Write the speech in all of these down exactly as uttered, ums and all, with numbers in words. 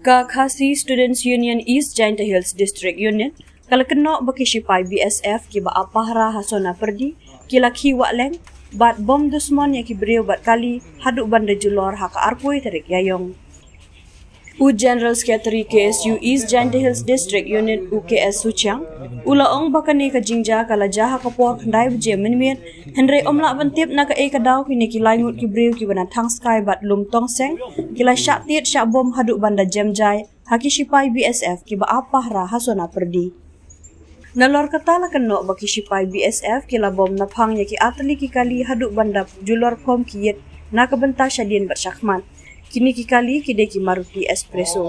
Ka Khasi Students Union East Jaintia Hills District Unit ka la kynnoh ba ki shipai B S F kiba ap pahara ha Sonapyrdi ki la khih wah leng bad bom dusmon ïa ki briew bad kali haduh ban da julor ha ka arphew tarik Ïaïong. U General Secretary K S U East Jaintia Hills District Unit, u K S Suchiang, u la ong ba kane ka jingjia ka la jia ha ka por khyndai baje mynmiet, hynrei ym lah ban tip na kaei ka daw kine ki lai ngut ki briew kiba na Thangskai bad Lumtongseng ki la shah tied shah bom haduh ban da jem jai ha ki shipai B S F kiba ap pahara ha Sonapyrdi. Nalor kata la kynnoh ba ki shipai B S F ki la bom naphang ïa ki artylli ki kali haduh ban da julor khom ki ïit na ka bynta shadien bad shakhmat. Kine ki kali ki dei ki Maruti Espresso.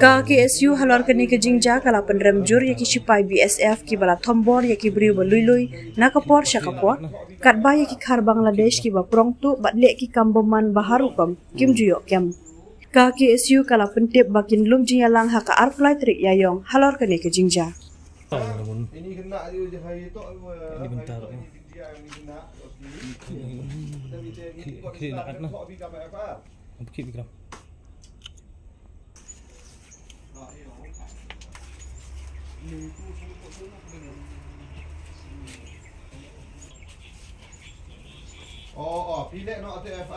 Ka K S U halor kane ka jingjia ka la pynrem jur ïa ki shipai B S F kiba la thombor ïa ki briew ba lui lui na ka por sha ka por, katba ïa ki khar Bangladesh kiba prong tuh bad leh ki kam bymman ba harukom kim ju ïoh kem. Ka K S U ka la pyntip ba kin lum jingïalang ha ka arphew tarik Ïaïong halor kane ka jingjia. Ini kena je jahai tu. Ini bentar. Klik nak. Klik Bikram. Oh, oh, pilih no atau F R.